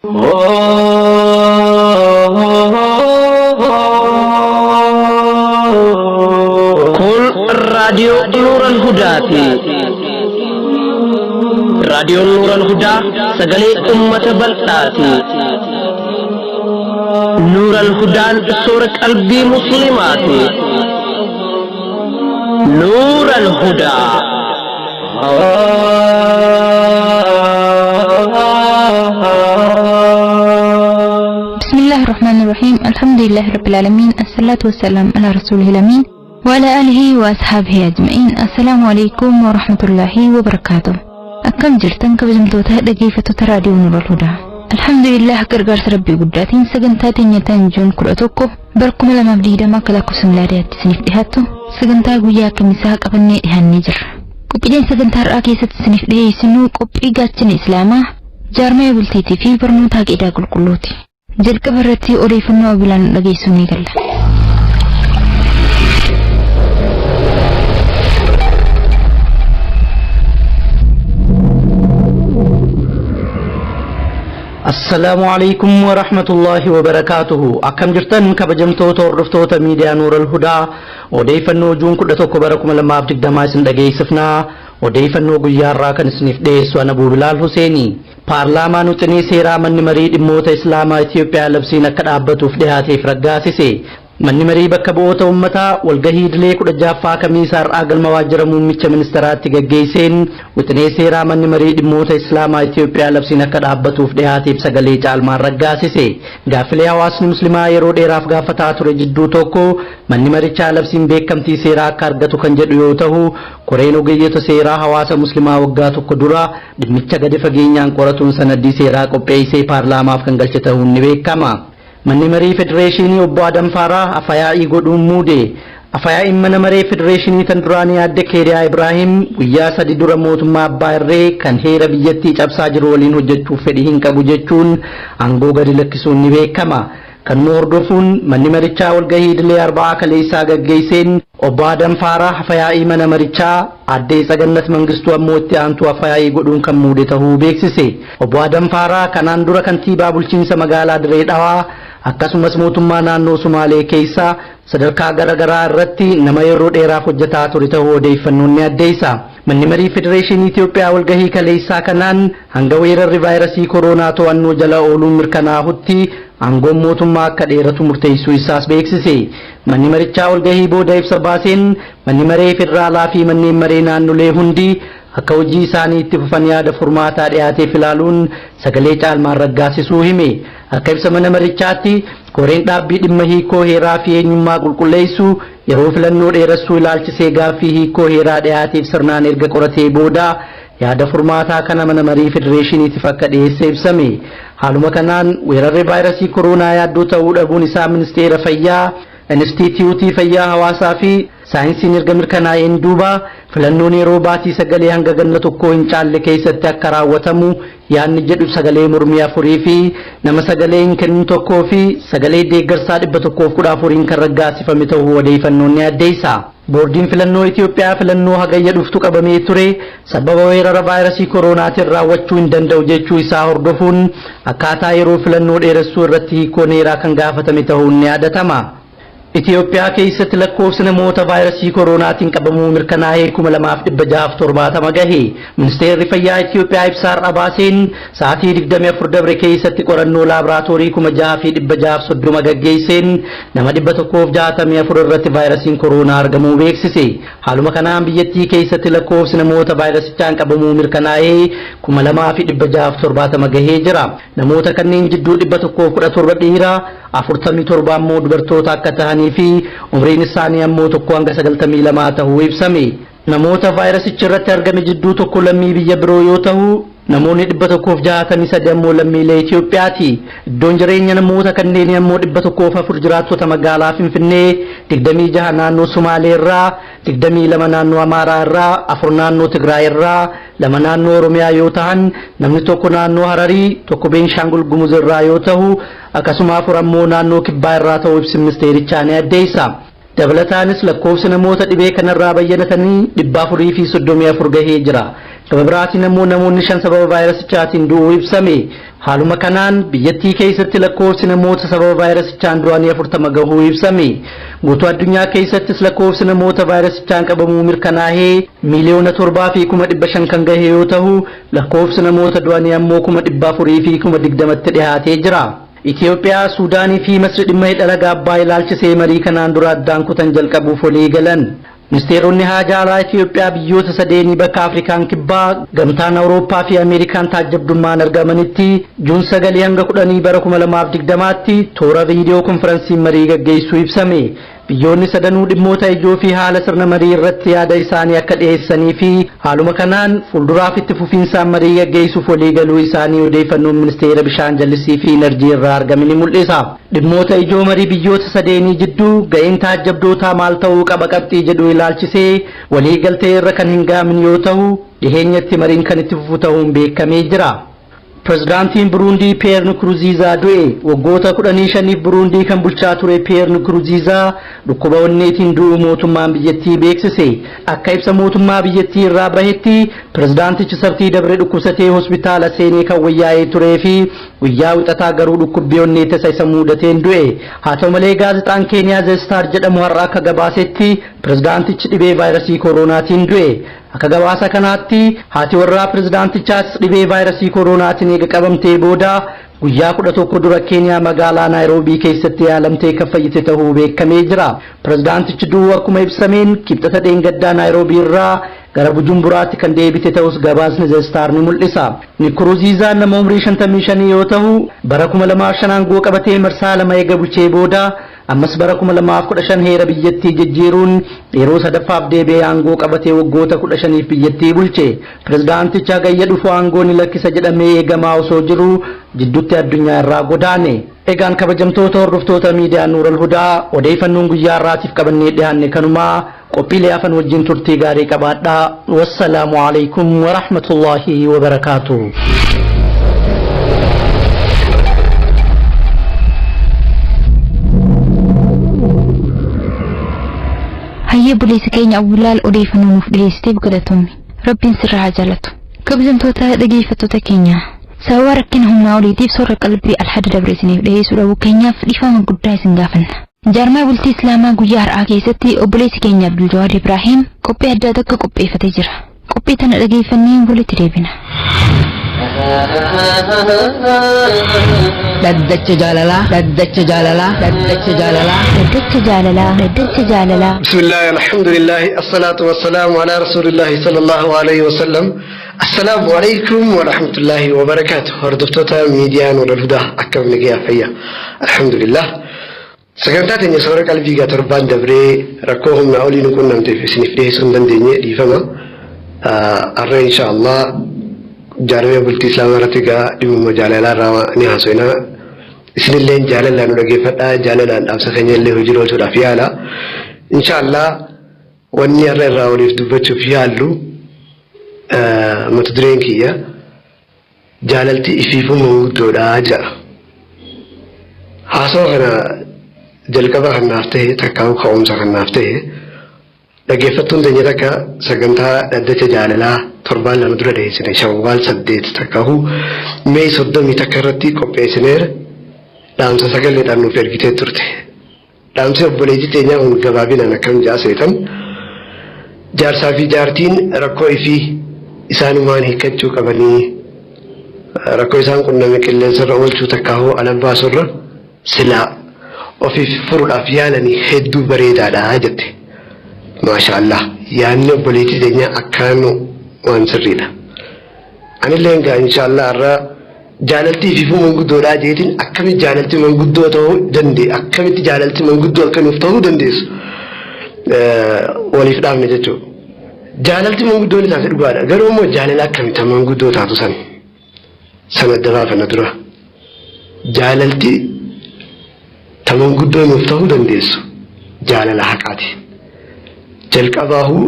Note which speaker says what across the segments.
Speaker 1: Kun raadiyoo Nuuran Hudaati. Raadiyoon Nuuran Hudaa sagalee uummata bal'aati. Nuuran Hudaan soora qalbii Musliimaati. Nuuran Hudaa.
Speaker 2: بسم الله الرحمن الرحيم، الحمد لله رب العالمين، الصلاة والسلام على رسوله الأمين وعلى آله وأصحابه أجمعين. السلام عليكم ورحمة الله وبركاته. أكم جرتن كبجمتوتا dhaggeeffattoota raadiyoo Nuurul Hudaa. Alhamdulillah, gargaarsa Rabbii guddaatiin sagantaa teenya tan Juun 11 bara 2020 akka lakkoofsa milaadiyaatti isiniif dhiyaattu sagantaa guyyaa kamisaa qabannee dhiyaannee jirra. Qophiileen sagantaa har'aa keessatti isiniif dhiyeessinu qophii gaachana Islaamaa, jaarmaya bultiitii fi barnoota aqiidaa qulqulluuti. Jalqaba irratti odeeffannoo abilaan dhageessuu ni galla.
Speaker 1: Assalaamu alaikum wa rahmatullahi wa barakaatuhu. Akkam jirtan kabajamtoota hordoftoota miidiyaa Nuural Hudaa? Odeeffannoo Juun 11 bara 2020 isin dhageessifnaa. Odeeffannoo guyyaa irraa kan isiniif dhiyeessu ana Abu Bilaal Huseeni. Paarlaamaan wixinee seeraa manni marii dhimmoota Islaamaa Itiyoophiyaa labsiin akka dhaabbatuuf dhiyaateef raggaasise. Manni marii bakka bu'oota uummataa walgahii idilee 16ffaa kamiisa har'aa galma waajjira muummicha ministeraatti gaggeesseen wixinee seeraa manni marii dhimmoota Islaamaa Itiyoophiyaa labsiin akka dhaabbatuuf dhiyaateef sagalee caalmaan raggaasise. Gaaffilee hawaasni Muslimaa yeroo dheeraaf gaafataa ture jidduu tokko manni marichaa labsiin beekamtii seeraa akka argatu kan jedhu yoo ta'u, koreen ogeeyyota seeraa hawaasa Muslimaa waggaa tokko dura dhimmicha gadi fageenyaan qoratuun sanadii seeraa qopheessee paarlaamaaf kan galche ta'uun ni beekama. Manni marii federeeshinii obbo Adam Faaraa afayaa'ii godhuun muude. Afayaa'iin mana maree federeeshinii tan duraanii aadde Keeriyaa Ibraahim guyyaa 3 dura mootummaa abbaa irree kan heera biyyattii cabsaa jiru waliin hojjechuuf fedhii hin qabu jechuun aangoo gadi lakkisuun ni beekama. Kanuma hordofuun manni marichaa walgahii idilee arba'aa kaleessaa gaggeesseen obbo Adam Faaraa afayaa'ii mana marichaa, aadde Tsagannat Mangistuu ammoo itti aantuu afayaa'ii godhuun kan muude ta'uu beeksise. Obbo Adam Faaraa kanaan dura kantiibaa bulchiinsa magaalaa Diree Dhawaa akkasumas mootummaa naannoo Sumaalee keessa sadarkaa gara garaa irratti nama yeroo dheeraaf hojjetaa ture ta'uu odeeffannoon ni addeessa. Manni marii Federeeshinii Itiyoophiyaa walgahii kaleessaa kanaan hanga weerarri vaayirasii kooroonaa to'annoo jala ooluun mirkanaa'utti aangoon mootummaa akka dheeratu murteessuu isaas beeksise. Manni marichaa walgahii booda ibsa baaseen manni maree federaalaa fi manneen maree naannolee hundi akka hojii isaanii itti fufan yaada furmaataa dhiyaateef ilaaluun sagalee caalmaan raggaasisuu hime. Akka ibsa mana marichaatti koreen dhaabbii dhimma hiikoo heeraa fi eenyummaa qulqulleessuu yeroo filannoo dheeressuu ilaalchisee gaaffii hiikoo heeraa dhiyaateef sirnaan erga qoratee booda yaada furmaataa kana mana marii federeeshiniitiif akka dhiyeesse ibsame. Haaluma kanaan weerarri vaayirasii kooroonaa yaaddoo ta'uu dhabuun isaa ministeera fayyaa, Inistiitiyuutii fayyaa hawaasaa fi saayinsiin erga mirkanaa'een duuba filannoon yeroo baatii sagalee hanga ganna tokkoo hin caalle keessatti akka raawwatamu yaadni jedhu sagalee mormii 4 fi nama sagalee hin kennin 1 fi sagalee deeggarsaa 114 kan raggaasifame ta'uu odeeffannoon ni addeessa. Boordiin filannoo Itiyoophiyaa filannoo hagayya dhuftu qabamee ture sababa weerara vaayirasii kooroonaatiin raawwachuu hin danda'u jechuu isaa hordofuun akkaataa yeroo filannoo dheeressuu irratti hiikoon heeraa kan gaafatame ta'uun ni yaadatama. Itiyoophiyaa keessatti lakkoofsi namoota vaayirasii kooroonaatiin qabamuu mirkanaa'ee 2670 gahe. Ministeerri Fayyaa Itiyoophiyaa ibsa har'a baaseen sa'aatii 24 dabre keessatti qorannoo laaboraatoorii 6630 gaggeesseen nama 164 irratti vaayirasiin kooroonaa argamuu beeksise. Haaluma kanaan biyyattii keessatti lakkoofsi namoota vaayirasichaan qabamuu mirkanaa'ee 2670 gahee jira. Namoota kanneen jidduu 117 dhiira, 47 ammoo dubartoota akka ta'anii fi umriin isaanii ammoo 1 hanga 92 ta'uu ibsame. Namoota vaayirasicha irratti argame jidduu tokko lammii biyya biroo yoo ta'u, namoonni 163 ammoo lammiilee Itiyoophiyaati. Iddoon jireenya namoota kanneenii ammoo 104 jiraattota magaalaa Finfinnee, 26 naannoo Sumaalee irraa, 22 naannoo Amaaraa irraa, 4 naannoo Tigraay irraa, 2 naannoo Oromiyaa yoo ta'an, namni tokko naannoo Hararii, tokko Beenshaangul Gumuz irraa yoo ta'u, akkasuma 4 ammoo naannoo Kibbaa irraa ta'uu ibsi ministeerichaa ni addeessa. Dabalataanis lakkoofsi namoota dhibee kanarraa bayyanatanii 434 gahee jira. Gama biraatiin ammoo namoonni 5 sababa vaayirasichaatiin du'uu ibsame. Haaluma kanaan biyyattii keessatti lakkoofsi namoota sababa vaayirasichaan du'anii 40 gahuu ibsame. Guutuu addunyaa keessattis lakkoofsi namoota vaayirasichaan qabamuu mirkanaa'ee 7,500,000 kan gahe yoo ta'u, lakkoofsi namoota du'anii ammoo 420,000tti dhiyaatee jira. Itoophiyaa, Suudaanii fi Masri dhimma hidha laga Abbaay ilaalchisee marii kanaan dura addaan kutan jalqabuuf walii galan. Ministeeronni haajaa alaa Itoophiyaa biyyoota sadeenii bakka Afrikaan Kibbaa, Gamtaan Awurooppaa fi Ameerikaan taajjabdummaan argamanitti Juun 9 hanga 10 bara 2020tti toora viidiyoo konferansiin marii gaggeessuu ibsame. Biyyoonni sadanuu dhimmoota ijoo fi haala sirna marii irratti yaada isaanii akka dhiyeessanii fi haaluma kanaan fuulduraaf itti fufiinsaan marii gaggeessuuf walii galuu isaanii odeeffannoon ministeera bishaan jallisii fi inarjii irraa argame ni mul'isa. Dhimmoota ijoo marii biyyoota sadeenii jidduu ga'een taajjabdootaa maal ta'uu qaba qabxii jedhu ilaalchisee walii galtee irra kan hin ga'amin yoo ta'u, dhiheenyatti mariin kan itti fufu ta'uun beekamee jira. Pirezidaantiin Buruundii Piyeer Nkurunziizaa du'e. Waggoota 15f Buruundii kan bulchaa ture Piyeer Nkurunziizaa dhukkuba onneetiin du'uu mootummaan biyyattii beeksise. Akka ibsa mootummaa biyyattii irraa bahetti pirezidaantichi Sabtii dabre dhukkubsatee hospitaala seenee kan wayyaa'ee turee fi guyyaa Wixataa garuu dhukkubbii onnee tasa isa muudateen du'e. Haa ta'u malee gaazexaan Keeniyaa The Star jedhamu har'a akka gabaasetti pirezidaantichi dhibee vaayirasii kooroonaatiin du'e. Akka gabaasa kanaatti haati warraa pirezidaantichaas dhibee vaayirasii kooroonaatiin eega qabamtee booda guyyaa 11 dura Keeniyaa magaalaa Naayiroobii keessatti yaalamtee kan fayyite ta'uu beekamee jira. Pirezidaantichi du'uu akkuma ibsameen Kibxata dheengaddaa Naayiroobii irraa gara Bujumburaatti kan deebite ta'us gabaasni The Star ni mul'isa. Nkurunziizaan nama umrii 55 yoo ta'u, bara 2005 aangoo qabatee marsaa lama eega bulchee booda ammas bara 2015 heera biyyattii jijjiiruun yeroo sadaffaaf deebi'ee aangoo qabatee waggoota 15f biyyattii bulche. Pirezidaanticha Hagayya dhufu aangoo ni lakkisa jedhamee eegamaa osoo jiru jidduutti addunyaa irraa godaane. Egaan kabajamtoota hordoftoota miidiyaa Nuural Hudaa, odeeffannoon guyyaa har'aatiif qabannee dhiyaanne kanumaa. Qophiilee hafan wajjin turtii gaarii qabaadhaa. Wassalaamu alaikum wa rahmatullahi wa barakaatuh.
Speaker 2: Hayyee obboleessa keenya Abulaal, odeeffannoo nuuf dhiyeessiteef galatoomi. Rabbiin sirraa haa jaalatu. Kabajamtoota dhageeffattoota keenya, sababa rakkina humnaa oliitiif soora qalbii alhada dabre isiniif dhiyeessuu dhabuu keenyaaf dhiifama guddaa isin gaafanna. Jaarmaa bultii Islaamaa guyyaa har'aa keessatti obboleessi keenya Abdul Jawaad Ibraahiim qophii addaa tokko qopheeffatee jira. Qophii tana dhageeffannee walitti deebina.
Speaker 3: Dhaddacha jaalalaa, dhaddacha jaalalaa, dhaddacha jaalalaa.
Speaker 2: Dhaddacha jaalalaa, dhaddacha jaalalaa.
Speaker 4: بسم الله، الحمد لله، الصلاة والسلام على رسول الله صلى الله عليه وسلم. السلام عليكم ورحمة الله وبركاته. Hordoftoota miidiyaa Nuur Alhudaa, akkam nagayaa, fayyaa? الحمد لله. Sagantaa teenya soora qalbii gaa torbaan dabree rakkoo humnaa olii nu qunnamteef isiniif dhiyeessuu hin dandeenye, dhiifama. Har'a insha Allah jaarmee bultii islaamaa irratti gaa dhimmuma jaalalaa irraa ni haasofna. Isinilleen jaalalaan nu dhageeffadhaa, jaalalaan dhaamsa keenya illee hojii oolchuudhaaf yaala. Insha Allah wanni har'a irraa waliif dubbachuuf yaallu, mata dureen kiyya "Jaalalti ifiifuu manguddoodha" jedha. Haasawa kana jalqaba kan naaf ta'e, takkaa'u ka'umsa kan naaf ta'e, dhaggeeffattuun teenya takka sagantaa dhaddacha jaalalaa torbaan 2 dura dhiyeessine, Shawwaal 8 takkaa'u Mee 31 irratti qopheessineera, dhaamsa sagaleedhaan nuuf ergitee turte. Dhaamsi obboleettii teenyaa kun gabaabinaan akkam ja'a seetan? Jaarsaa fi jaartiin rakkoo ifii isaanumaan hiikkachuu qabanii, rakkoo isaan qunname qilleensarra oolchuu takkaahuu ala baasurra silaa ofiif furuudhaaf yaalanii hedduu bareedaadha jette. Maasha Allah, yaadni obboleettii teenyaa akkaan waan sirriidha. Anillee egaa insha Allah irraa jaalaltii ifiifuu manguddoodhaa jeetiin, akkamitti jaalalti manguddoo ta'uu danda'e, akkamitti jaalalti manguddoo akka nuuf ta'uu dandeessu waliif dhaabne jechuudha. Jaalalti manguddoo ni taate, dhugaadha. Garuu immoo jaalala akkamitti manguddoo taatu san sana adda baafanna dura. Jaalalti ta manguddoo nuuf ta'uu dandeessu jaalala haqaati. Jalqabaahuu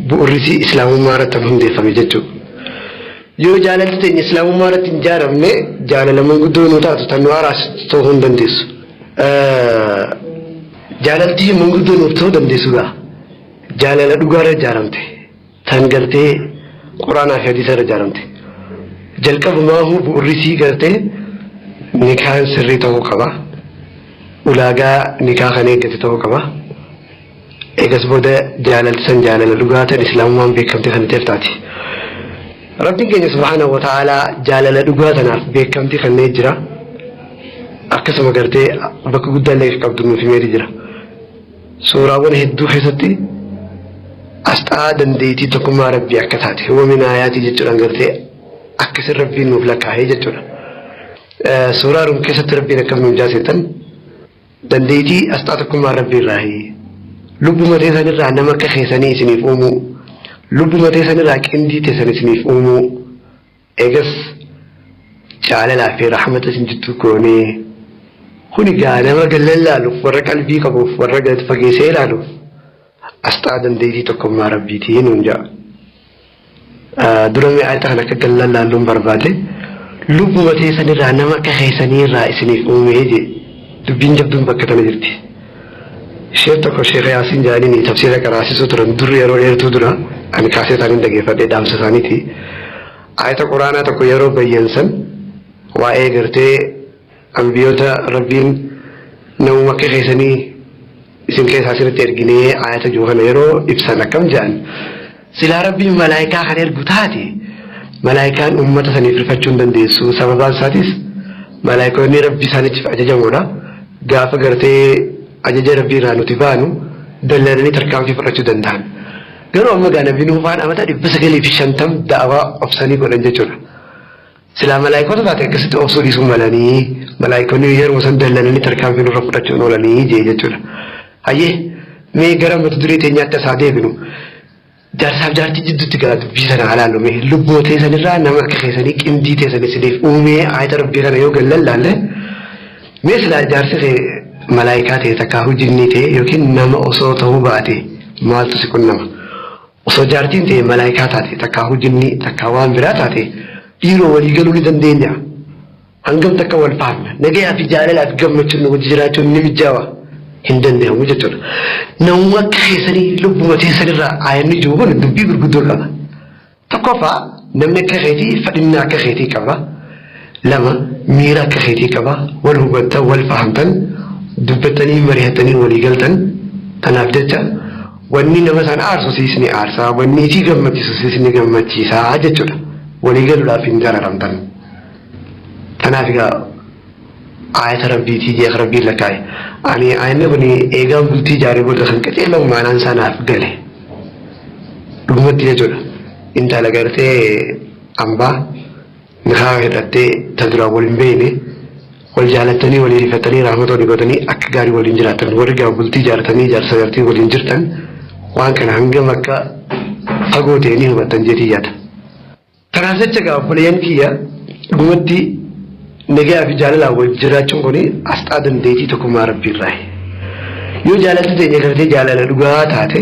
Speaker 4: bu'urrisii islaamummaa irratti kan hundeeffame jechuudha. Yoo jaalalti teenya islaamummaa irratti hin jaaramne, jaalala manguddoo nu taatu tan nu araarsitu ta'uu hin dandeessu. Jaalalti manguddoo nuuf ta'uu dandeessu gaa jaalala dhugaa irra ijaaramte, tan gartee quraanaa fi hadiisa irra ijaaramte. Jalqabumaahuu bu'urrisii gartee Nikaan sirrii ta'uu qaba. Ulaagaa nikaa kan eeggate ta'uu qaba. Eegas booda jaalalti san jaalala dhugaa ta'an islaamummaan beekamtii kan ta'eef taati. Rabbiin keenya subhaanahu wa ta'aalaa jaalala dhugaa tanaaf beekamtii kennee jira. Akkasuma gartee bakka guddaa illee qabdu nuuf himeeti jira. Suuraawwan hedduu keessatti asxaa dandeettii tokkummaa rabbii akka taate ومن آياته jechuudhaan gartee akkasin rabbiin nuuf lakkaa'ee jechuudha. Suuraa Ruum keessatti rabbiin akkas nuuf jaasetan dandeettii asxaa tokkummaa rabbii irraayi. Lubbuma teessan irraa nama akka keessanii isiniif uumuu. Lubbuma teessan irraa qindii teessan isiniif uumuu. Eegas jaalalaa fi rahmata isin jidduu goonee kuni gaa nama gallan laaluuf warra qalbii qabuuf warra gad fageessee ilaaluuf asxaa dandeettii tokkummaa rabbiitii nuun jedha. Dura mi'aa kan akka gallan laalluun barbaade lubbuma teessan irraa nama akka keessanii irraa isiniif uumee je dubbiin jabduun bakka tana jirti. Sheek tokko Sheekh Yaasiin Jaaniin tafsiira qaraasisuu turan dur yeroo dheertuu dura ani kaasee isaaniin dhageeffadhee dhaamsa isaaniiti. Ayata quraanaa tokko yeroo bayyansan waa'ee gartee ambiyoota rabbiin namuma akka keessanii isin keessaa asirratti erginee ayata jiru kana yeroo ibsan akkam jedhan silaa rabbiin malaayikaa kan ergu taate malaayikaan uummata saniif rifachuu hin dandeessu sababaan isaatis malaayikoonni rabbi isaaniif ajajamoodha gaafa gartee ajaja rabbii irraa nuti baanu dallananii tarkaanfii fudhachuu danda'an. Garuu amma gaa nabi Nuufaan amata 950 da'awaa obsanii godhan jechuudha. Silaa malaayikoota taate akkasitti obsuu dhiisuu malanii malaayikoonni yeroo san dallananii tarkaanfii nurra fudhachuun oolanii jee jechuudha. Hayyee mee gara mata duree teenyaatti asaa deebinu. Jaarsaaf jaartii jidduutti gara dubbii sana alaallu mee lubbuu teessanirraa nama akka keessanii qindii teessan isiniif uumee ayata rabbii kana yoo gallan laalle mee silaa jaarsi kee malaayikaa ta'e takkaa jinnii ta'e yookiin nama osoo ta'uu baate maaltu si qunnama? Osoo jaartiin ta'e malaayikaa taate takkaa jinnii takkaa waan biraa taate dhiiroo walii galuu ni dandeenya. Hangam takka wal fahamna nagayaa fi jaalalaa fi gammachuun nu wajji jiraachuun ni mijaawa hin danda'amu jechuudha. Namuma akka keessanii lubbuma teessanirraa aayanni jiru kun dubbii gurguddoo qaba. Tokkoffaa namni akka keetii fadhinnaa akka keetii qaba. Lama miira akka keetii qaba. Wal hubattan wal fahamtan dubbattanii mari'attanii walii galtan tanaaf jecha wanni nama san aarsu siis ni aarsaa wanni isii gammachiisu siis ni gammachiisaa jechuudha. Walii galuudhaaf hin dararamtan. Kanaaf egaa ayata rabbiitii jeeq rabbiin lakkaa'e. Ani ayanni kun eegaan bultii ijaaree booda kan qaceelamu maanaan isaa naaf gale. Dhugumatti jechuudha. Intala gartee ambaa nikaa hidhattee ta duraan wal hin beekne wal jaalattanii walii rifatanii rahmata walii godhanii akka gaarii waliin jiraatan warri gaa bultii ijaartanii ijaarsa gartii waliin jirtan waan kana hangam akka fagoo ta'e ni hubattan jeetii yaada. Kanaaf jecha gaa obboleeyyan kiyya dhugumatti nagayaa fi jaalalaan wal jiraachuun kun asxaa dandeettii tokkummaa rabbii irraayi. Yoo jaalalti teenya gartee jaalala dhugaa taate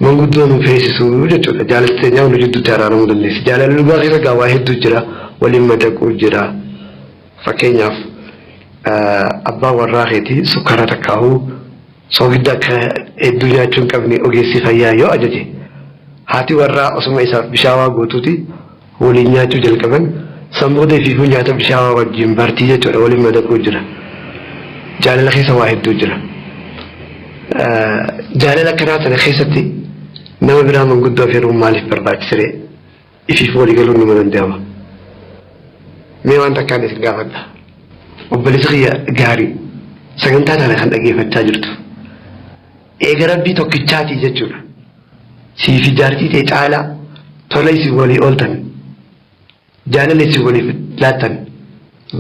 Speaker 4: manguddoo nu feesisuu jechuudha. Jaalalti teenya nu jidduutti araaramuu dandeessi. Jaalala dhugaa keessa gaa waa hedduu jira. Waliin madaquu jira. Fakkeenyaaf abbaan warraa keetii sukkaara takkaa'uu soogidda akka hedduu nyaachuu hin qabne ogeessi fayyaa yoo ajaje haati warraa osuma isaaf bishaawaa gootuuti waliin nyaachuu jalqaban san booda ifiifuu nyaata bishaawaa wajjin bartii jechuudha waliin madaquu jira. Jaalala keessa waa hedduu jira. Jaalala akkanaa sana keessatti nama biraa manguddoo afeeruun maaliif barbaachisee ifiifuu walii galuun nama danda'ama. Mee waan takkaan isin gaafadha. Obboleessi kiyya gaarii sagantaa tana kan dhageeffachaa jirtu. Eega rabbii tokkichaatii jechuudha. Siifi jaartii ta'e caalaa tola isin walii ooltan jaalala isin waliif laattan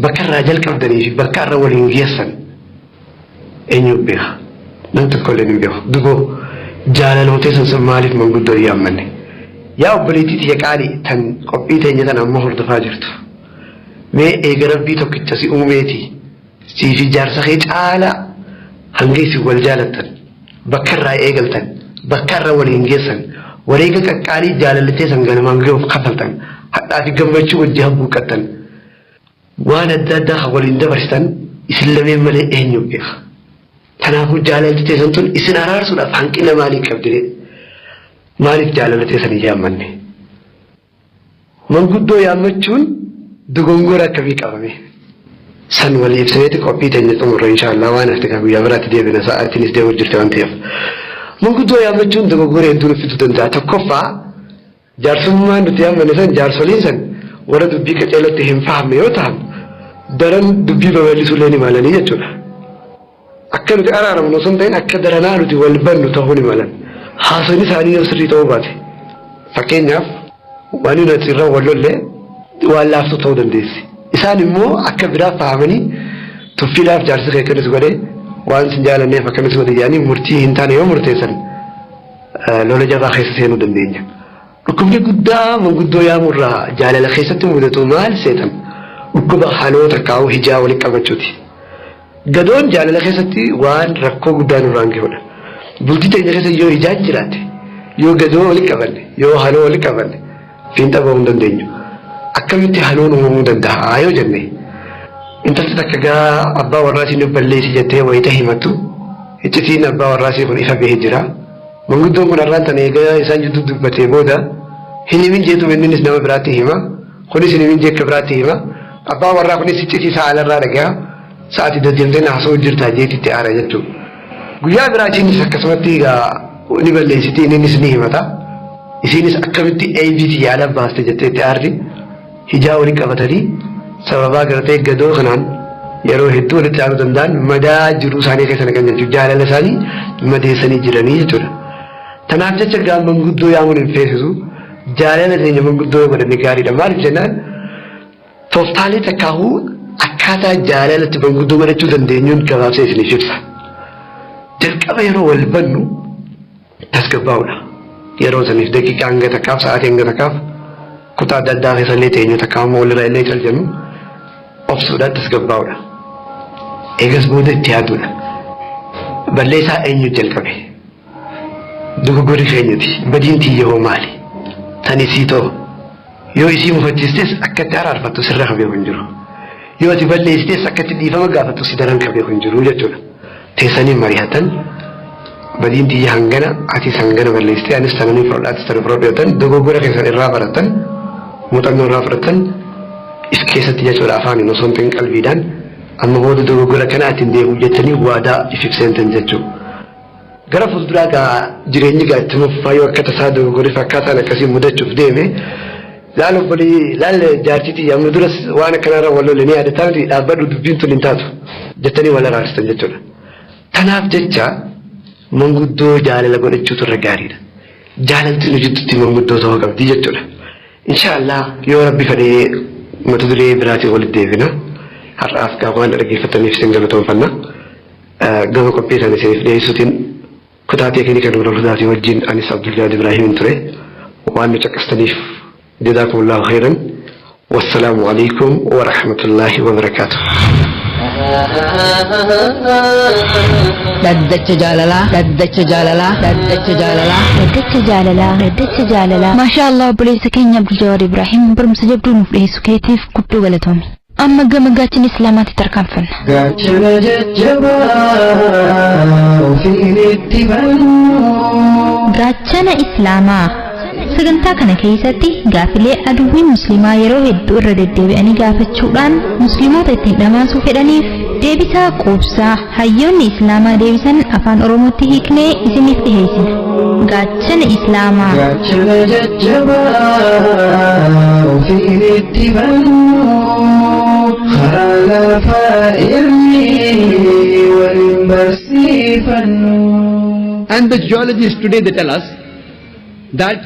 Speaker 4: bakka irraa jalqabdanii fi bakka irra waliin geessan eenyu beeka? Nam tokko illee hin beeku. Duboo jaalaluma teessan sun maaliif manguddoo hin yaammanne? Yaa obboleettii tiyya qaalii tan qophii teenya tan amma hordofaa jirtu. Mee eega rabbii tokkicha si uumeeti siifi jaarsa kee caalaa hanga isin wal jaalattan bakka irraa eegaltan bakka irra waliin geessan wareega qaqqaalii jaalalli teessan ganamaan gahuuf kafaltan hadhaa fi gammachuu wajji habbuuqqattan waan adda addaa kan waliin dabarsitan isin lameen malee eenyu beeka. Kanaafuu jaalalli teessan tun isin araarsuudhaaf hanqina maalii qabdi? Maaliif jaalala teessan hin yaammanne? Manguddoo yaammachuun dogongora akkamii qabame? San walii ibsineeti qophii teenya xumurra, inshaallah. Waan hafte kan guyyaa biraatti deebina, sa'aatiinis deemuu jirti waan ta'eef. Manguddoo yaammachuun dogoggora hedduu nu fiduu danda'a. Tokkoffaa, jaarsummaan nuti yaammanne san, jaarsoliin san warra dubbii qaceelatti hin fahamne yoo ta'an, daran dubbii babal'isuullee ni malanii jechuudha. Akka nuti araaramnu osoo hin ta'in akka daranaa nuti wal bannu ta'uu ni malan. Haasawni isaanii yoo sirrii ta'uu baate, fakkeenyaaf waan nuti irra wal lolle waan laaftuu ta'uu dandeessi. Isaan immoo akka biraa fahamanii tuffiidhaaf jaarsi kee akkanis godhe, waan sin jaalanneef akkanis godhe jedhanii murtii hin taane yoo murteessan, lola jabaa keessa seenuu dandeenya. Dhukkubni guddaa manguddoo yaamurraa jaalala keessatti mudatu maal seetan? Dhukkuba haloo takkaa'uu hijaa walitti qabachuuti. Gadoon jaalala keessatti waan rakkoo guddaa nurraan gahudha. Bultii teenya keessa yoo hijaan jiraate, yoo gadoo walitti qabanne, yoo haloo walitti qabanne, fiinxa bahuu hin dandeenyu. Akkamitti haloon uumamuu danda'a yoo jenne, intalti takka gaa abbaa warraasii nu balleessi jettee wayita himattu, iccitiin abbaa warraasii kun ifa bahee jira. Manguddoon kun har'aan tana egaa isaan jidduu dubbatee booda hin himin jeetu, innis nama biraatti hima. Kunis hin himin jeekka biraatti hima. Abbaa warraa kunis iccitii isaa alarraa dhaga'a. Sa'aatii deddeemtee haasa'uu jirtaa jeetitti aara jechuudha. Guyyaa biraa isiinis akkasumatti egaa ni balleessiti, innis ni himata. Isiinis akkamitti ABT yaala baaste jettee itti aarti. Hijaa waliin qabatanii sababaa gartee gadoo kanaan yeroo hedduu walitti aaruu danda'an, madaa jiruu isaanii keessa naqan jechuudha. Jaalala isaanii madeessanii jiranii jechuudha. Tanaaf jecha gaa manguddoo yaamuun hin feesisu. Jaalala teenya manguddoo yoo godhanne gaariidha. Maaliif jennaan, tooftaalee takkaahuu akkaataa jaalalatti manguddoo godhachuu dandeenyuun gabaabsee isiniif ibsa. Jalqaba yeroo wal bannu tasgabbaa'uudha. Yeroo saniif daqiiqaa hanga takkaaf, sa'aatii hanga takkaaf, kutaa adda addaa keessa illee teenyu takkaa immoo walirraa illee cal jennu, obsuudhaan tasgabbaa'uudha. Eegas booda itti yaaduudha. Balleessaa eenyu jalqabe? Dogoggorri keenyati. Badiin tiyya hoo maali? Tan isii ta'u. Yoo isii mufachiistes akka itti araarfattu sirra ka beeku hin jiru. Yoo ati balleessites akka itti dhiifama gaafattu si daran ka beeku hin jiru jechuudha. Teessanii mari'atan, badiin tiyya hangana, atis hangana balleessite, anis tananii fudhadha, atis tana fudhadhu jettan, dogoggora keessan irraa barattan, muuxannoo irraa fudhattan if keessatti jechuudha, afaaniin osoo hin ta'in qalbiidhaan, amma booda dogoggora kana ati hin deebi'u jettanii waadaa if ibseentan jechuudha. Gara fuulduraa gaa jireenyi gaa itti fufaa, yoo akka tasaa dogoggorri fakkaataan akkasii mudachuuf deeme, laal obbolii, laal jaartii tiyya, amma duras waan akkanaarra wal lolle ni yaadataa miti, dhaabbadhu, dubbiin tun hin taatu jettanii wal araarstan jechuudha. Tanaaf jecha manguddoo jaalala godhachuutu irra gaariidha. Jaalalti nu jidduutti manguddoo ta'uu qabdi jechuudha. Inshaallah, yoo Rabbi fedhee mata duree biraatiin walitti deebina. Har'aaf gaa waan dhaggeeffataniif isin galatoonfanna. Gama qophii sana isiniif dhiyeessuutiin kutaa teeknika Nuurul Hudaatii wajjin anis Abdul Jawaad Ibraahimin ture. Waan nu caqastaniif jazakumullahu khairan. Wassalaamu alaikum wa rahmatullahi wa barakaatuh.
Speaker 3: Dhaddacha jaalalaa, dhaddacha jaalalaa, dhaddacha jaalalaa.
Speaker 2: Dhaddacha jaalalaa, dhaddacha jaalalaa. Maashaa Allah, obboleessa keenya Abdul Jawaad Ibrahim, barumsa jabduu nuuf dhiyeessu keetiif guddoo galatoomi. Amma gama gaachana Islaamaatti tarkaanfanna.
Speaker 5: Gaachana jajjabaa ofiin itti bannu.
Speaker 2: Gaachana Islaamaa. Sagantaa kana keessatti gaafilee aduwwiin Musliimaa yeroo hedduu irra deddeebi'anii gaafachuudhaan Musliimoota ittiin dhamaasuu fedhaniif deebisaa quubsaa hayyoonni Islaamaa deebisan afaan Oromootti hiiknee isiniif dhiheessina. Gaachana Islaamaa.
Speaker 5: Gaachana jajjabaa ofiin itti bannu. Karaa lafaa irri waliin barsiifannu.
Speaker 6: And the geologists today, they tell us that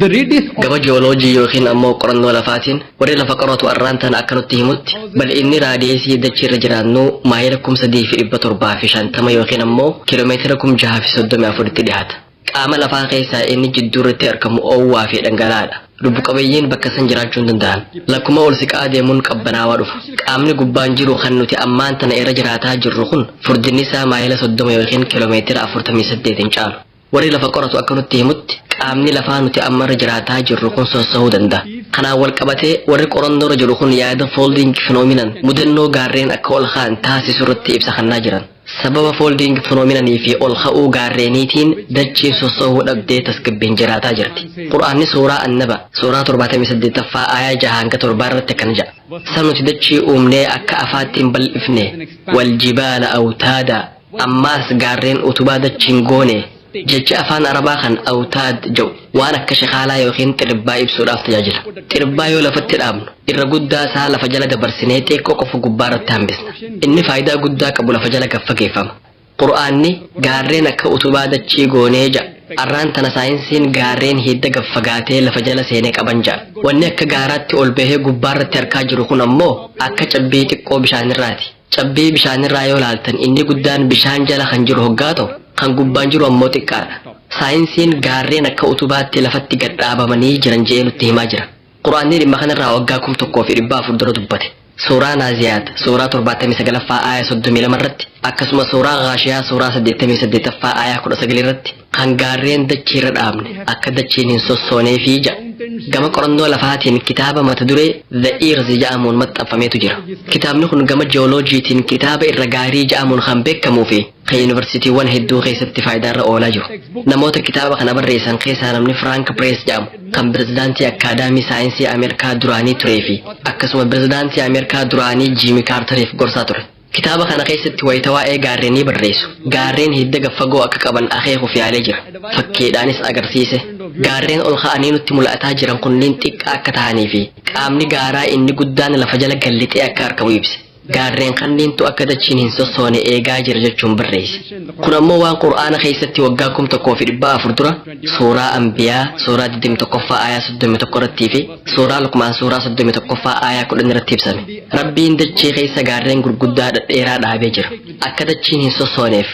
Speaker 6: the radius of
Speaker 7: Gama jiyooloojii yookiin ammoo qorannoo lafaatiin warri lafa qoratu arraan tana akka nutti himutti, bal'inni raadiyeesii dachii irra jiraannu maayila 3750 yookiin ammoo kiiloomeetira 6034tti dhiyaata. Qaama lafaa keessaa inni jidduu irratti argamu oowwaa fi dhangala'aadha. Lubbu qabeeyyiin bakka san jiraachuu hin danda'an. Lakkuma ol siqaa deemuun qabbanaawaa dhufa. Qaamni gubbaan jiru kan nuti ammaan tana irra jiraataa jirru kun furdinni isaa maayila 30 yookiin kiiloomeetira 48 hin caalu. Warri lafa qoratu akka nutti himutti, qaamni lafaa nuti amma irra jiraataa jirru kun sossahuu danda'a. Kanaan wal qabatee warri qorannoo irra jiru kun yaada folding phenomenon, mudannoo gaarreen akka ol ka'an taasisu irratti ibsa kennaa jiran. Sababa folding phenomenon fi ol ka'uu gaarreeniitiin dachiin sossoohuu dhabdee tasgabbiin jiraataa jirti. Qur'aanni suuraa Annaba suuraa 78ffaa aayaa 6 hanga 7 irratti akkana jedha. San nuti dachii uumnee akka afaatti hin bal'ifne, waljibaala awtaada, ammaas gaarreen utubaa dachiin goone. Jechi afaan Arabaa kan awtaad jedhu waan akka shakaalaa yookiin xiribbaa ibsuudhaaf tajaajila. Xiribbaa yoo lafatti dhaabnu irra guddaa isaa lafa jala dabarsinee xiqqoo qofa gubbaa irratti hambisna. Inni faayidaa guddaa qabu lafa jala gad fageeffama. Qur'aanni gaarreen akka utubaa dachii goonee ja'a. Arraan tana saayinsiin gaarreen hidda gad fagaatee lafa jala seenee qaban ja'a. Wanni akka gaaraatti ol bahee gubbaa irratti harkaa jiru kun ammoo akka cabbii xiqqoo bishaanirraati. Cabbii bishaanirraa yoo laaltan inni guddaan bishaan jala kan jiru hoggaa ta'u, kan gubbaan jiru ammoo xiqqaadha. Saayinsiin gaarreen akka utubaatti lafatti gad dhaabamanii jiran je'ee nutti himaa jira. Qur'aanni dhimma kanarraa waggaa 1400 dura dubbate. Suuraa Naaziyaat suuraa 79ffaa aaya 32 irratti, akkasuma suuraa Ghaashiyaa suuraa 88ffaa aayaa 19 irratti kan gaarreen dachii irra dhaabne akka dachiin hin sossooneefi ja'a. Gama qorannoo lafaatiin kitaaba mata duree The Earth ja'amuun maxxanfameetu jira. Kitaabni kun gama ji'ooloojiitiin kitaaba irra gaarii ja'amuun kan beekamuu fi kan yuunivarsiitiiwwan hedduu keessatti faayidaarra oolaa jiru. Namoota kitaaba kana barreessan keessaa namni Frank Press jedhamu kan pirezidaantii Akkaadaamii Saayinsii Ameerikaa duraanii turee fi akkasuma pirezidaantii Ameerikaa duraanii Jiimi Kaartariif gorsaa ture. Kitaaba kana keessatti wayita waa'ee gaarrenii barreessu, gaarreen hidda gad fagoo akka qaban akeekuuf yaalee jira. Fakkiidhaanis agarsiise. Gaarreen ol ka'anii nutti mul'ataa jiran kunniin xiqqaa akka tahanii fi qaamni gaaraa inni guddaan lafa jala gad lixee akka argamu ibse. Gaarreen kanniintu akka dachiin hin sossoone eegaa jira jechuun barreesse. Kun ammoo waan Qur'aana keessatti waggaa 1400 dura suuraa Anbiyaa suuraa 21ffaa aayaa 31 irrattii fi suuraa Luqmaan suuraa 31ffaa aayaa 10 irratti ibsame. Rabbiin dachii keessa gaarreen gurguddaa dhadheeraa dhaabee jira. Akka dachiin hin sossooneef.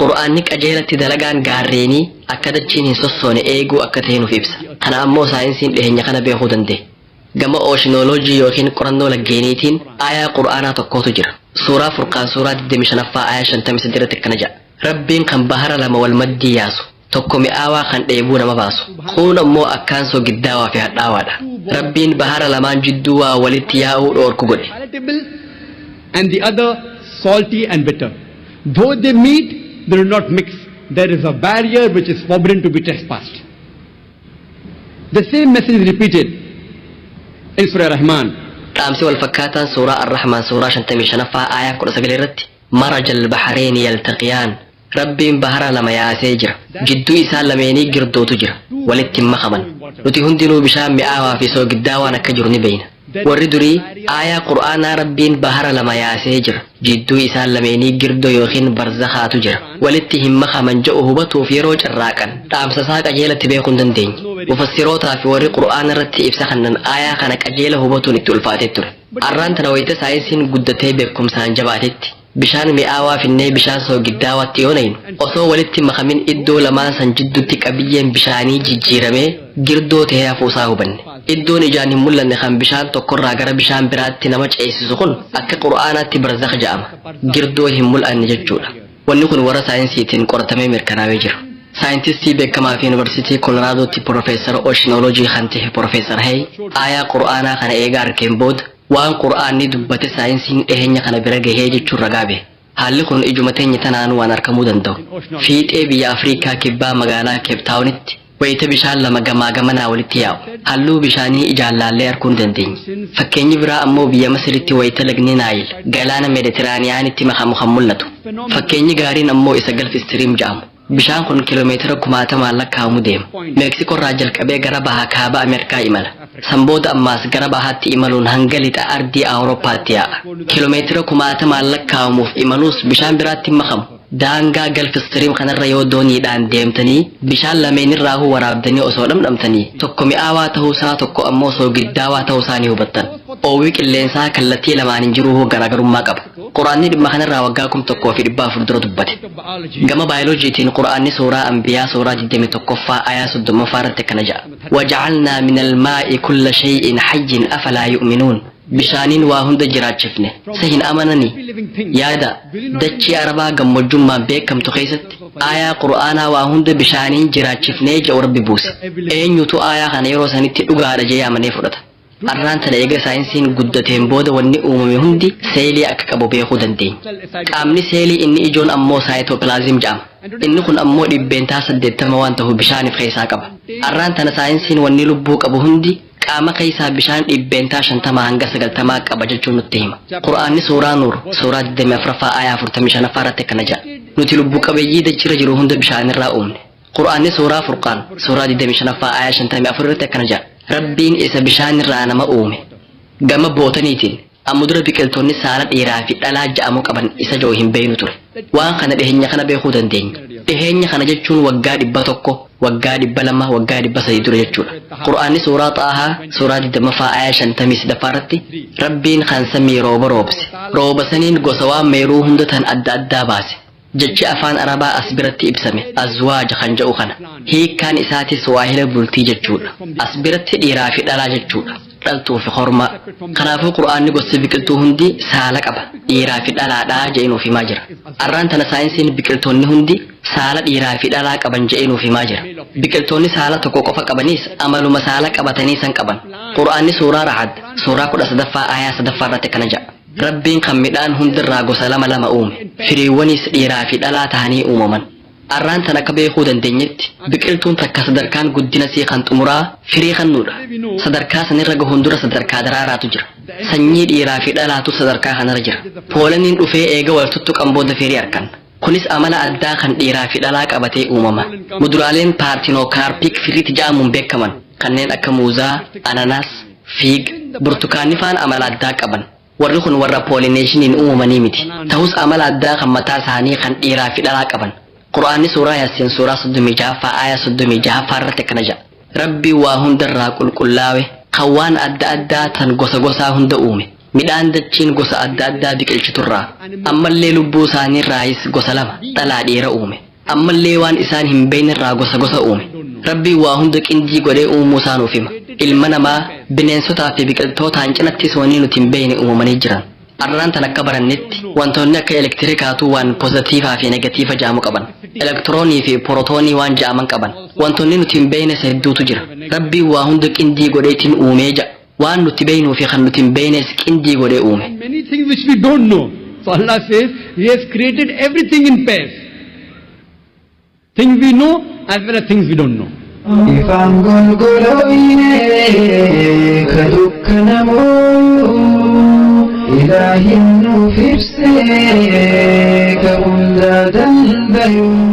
Speaker 7: Qur'aanni qajeelatti dalagaan gaarreenii akka dachiin hin sossoone eeguu akka ta'e nuuf ibsa. Kana ammoo saayinsiin dhiheenya kana beekuu danda'e. Gama ooshinoloojii yookiin qorannoo laggeeniitiin aayaa Qur'aanaa tokkootu jira. Suuraa Furqaan suuraa 25ffaa aayaa 53 irratti akkana jedha. Rabbiin kan bahara lama wal maddii yaasu, tokko mi'aawaa kan dheebuu nama baasu, kuun ammoo akkaan soogiddaawaa fi hadhaawaadha. Rabbiin bahara lamaan jidduu waa walitti yaa'uu dhoorku godhe.
Speaker 6: Palatable and the other salty and bitter. Though they meet, they do not mix. There is a barrier which is forbidden to be trespassed. The same message is repeated in Surah Rahman.
Speaker 7: Dhaamsi wal fakkaataan suuraa Ar-Rahmaan suuraa 55ffaa aayaa 19 irratti Marajal bahrayni yaltaqiyaan, Rabbiin bahara lama yaasee jira. Jidduu isaan lameenii girdootu jira. Walitti hin makaman. Nuti hundinuu bishaan mi'aawaa fi soogiddaawaan akka jiru ni beeyna. Warri durii aayaa Qur'aanaa Rabbiin bahara lama yaasee jira. Jidduu isaan lameenii girdoo yookiin barzakhaatu jira. Walitti hin makaman je'u hubatuuf yeroo carraaqan dhaamsa isaa qajeelatti beekuu hin dandeenye. Mufassirootaa fi warri Qur'aana irratti ibsa kannan aayaa kana qajeela hubatuun itti ulfaatee ture. Arraan tana wayita saayinsiin guddatee beekumsaan jabaatetti bishaan mi'aawaa finnee bishaan soogiddaawaatti yoo naynu osoo walitti makamin iddoo lamaan san jidduutti qabiyyeen bishaanii jijjiiramee girdoo tahee hafuusaa hubanne. Iddoon ijaan hin mul'anne kan bishaan tokkorraa gara bishaan biraatti nama ceesisu kun akka Qur'aanaatti barzakh ja'ama. Girdoo hin mul'anne jechuudha. Wanni kun warra saayinsiitiin qoratamee mirkanaawee jira. Saayintistii beekamaa fi Yuunivarsiitii Koloraadotti Piroofeesara Oshinoolojii kan tahe Piroofeesar Hey aayaa Qur'aanaa kana eega arkeen booda waan Qur'aanni dubbate saayinsiin dhiheenya kana bira gahee jechuun ragaa bahe. Haalli kun ijuma teenya tanaan waan arkamuu danda'u. Fiixee biyya Afriikaa Kibbaa magaalaa Keep Taawunitti wayita bishaan lama gamaa gamanaa walitti yaa'u halluu bishaanii ijaan laallee arguu ni dandeenya. Fakkeenyi biraa ammoo biyya Masiritti wayita lagni Naayil galaana Meditiraaniyaanitti makamu kan mul'atu. Fakkeenyi gaariin ammoo isa Gulf Stream jedhamu. Bishaan kun kiiloomeetira kumaatamaan lakkaa'amu deema. Meeksikoo irraa jalqabee gara baha kaaba Ameerikaa imala. San booda ammaas gara bahaatti imaluun hanga lixa ardii Awurooppaatti yaa'a. Kiiloomeetira kumaatamaan lakkaa'amuuf imaluus bishaan biraatti hin makamu. Daangaa Gulf Stream kanarra yoo dooniidhaan deemtanii bishaan lameenirraahuu waraabdanii osoo dhamdhamtanii tokko mi'aawaa ta'uusaa tokko ammoo soogiddaawaa ta'uusaa ni hubattan. Oowwi qilleensaa kallattii lamaan hin jiruuhuu garaagarummaa qaba. Qur'aanni dhimma kanarraa waggaa 1400 dura dubbate. Gama baayoloojiitiin Qur'aanni suuraa Anbiyaa suuraa 21ffaa aayaa 30ffaa irratti akkana jedha. Waja'alnaa minal maa'i kulla shay'in hayyin afalaa yu'minuun. Bishaaniin waa hunda jiraachifne. Sa hin amananii? Yaada, dachii Arabaa gammojjummaan beekamtu keessatti aayaa Qur'aanaa waa hunda bishaaniin jiraachifnee jedhu Rabbi buuse. Eenyutu aayaa kana yeroo sanitti dhugaadha jedhee amanee fudhata? Arraan tana eega saayinsiin guddateen booda wanni uumame hundi seelii akka qabu beekuu dandeenya. Qaamni seelii inni ijoon ammoo saayitoopilaazim jedhama. Inni kun ammoo 80% waan ta'u bishaaniif keessaa qaba. Arraan tana saayinsiin wanni lubbuu qabu hundi qaama keessaa bishaan 50% hanga 90 qaba jechuun nutti hima. Qur'aanni suuraa Nuur suuraa 24ffaa aayaa 45ffaa irratti akkana jedha. Nuti lubbuu qabeeyyii dachirra jiru hunda bishaanirraa uumne. Qur'aanni suuraa Furqaan suuraa 25ffaa aayaa 54 irratti akkana jedha. Rabbiin isa bishaanirraa nama uume. Gama bootaniitiin amma dura biqiltoonni saala dhiiraa fi dhalaa ja'amuu qaban isa jiru hin beeynu ture. Waan kana dhiheenya kana beekuu dandeenya. Dhiheenya kana jechuun waggaa 100, waggaa 200, waggaa 300 dura jechuudha. Qur'aanni suuraa Xaahaa suuraa 20ffaa aayaa 53ffaa irratti Rabbiin kan samii rooba roobse. Rooba saniin gosa waan meeruu hunda tan adda addaa baase. Jechi afaan Arabaa as biratti ibsame azwaaja kan jedhu kana. Hiikkaan isaatis waahila bultii jechuudha. As biratti dhiiraa fi dhalaa jechuudha. Dhaltuu fi hormaa. Kanaafuu Qur'aanni gosti biqiltuu hundi saala qaba. Dhiiraa fi dhalaadhaa jedhee nuuf himaa jira. Arraan tana saayinsiin biqiltoonni hundi saala dhiiraa fi dhalaa qaban jedhee nuuf himaa jira. Biqiltoonni saala tokko qofa qabanis amaluma saala qabatanii san qaban. Qur'aanni suuraa Ra'ad suuraa 13ffaa aayaa 3ffaa irratti akkana jedha. Rabbiin kan midhaan hundirraa gosa lama lama uume. Firiiwwanis dhiiraa fi dhalaa tahanii uumaman. Arraan tan akka beekuu dandeenyetti biqiltuun takka sadarkaan guddina sii kan xumuraa firii kennuudha. Sadarkaa sanirra gahuun dura sadarkaa daraaraatu jira. Sanyii dhiiraa fi dhalaatu sadarkaa kanarra jira. Poolaniin dhufee eega wal tuttuqan booda firii argan. Kunis amala addaa kan dhiiraa fi dhalaa qabatee uumama. Muduraaleen paartinookaarpiik firiit ja'amuun beekaman kanneen akka muuzaa, ananaas, fiig, burtukaanni faan amala addaa qaban. Warri kun warra poolineeshiniin uumamanii miti. Ta'us amala addaa kan mataa isaanii kan dhiiraa fi dhalaa qaban. Qur'aanni suuraa Yaasiin suuraa 36ffaa aayaa 36ffaa irratti akkana jedha. Rabbi waa hundarraa qulqullaawe kan waan adda addaa tan gosa gosaa hunda uume. Midhaan dachiin gosa adda addaa biqilchiturraa. Ammallee lubbuu isaaniirraayis gosa lama dhalaa dhiira uume. Ammallee waan isaan hin beeknerraa gosa gosa uume. Rabbiin waa hunda qindii godhee uumuu isaa nuuf hima. Ilma namaa bineensotaa fi biqiltootaan cinattis wanni nuti hin beekne uumamanii jiran. Arraan tan akka barannetti wantoonni akka elektirikaatuu waan pozitiivaa fi negatiiva ja'amu qaban. Elektiroonii fi porotoonii waan ja'aman qaban. Wantoonni nuti hin beeknes hedduutu jira. Rabbiin waa hunda qindii godheetiin uumee ja'a. Waan nuti beeknuu fi kan nuti hin beeknes qindii godhee uume.
Speaker 6: Many things which we don't know. So Allah says He has created everything in pairs. Things we know as well as things we don't know.
Speaker 5: Ifaan golgolooyne ka dukkana mooyuu ilaahin nuuf ibsee ka hundaa dandayuu.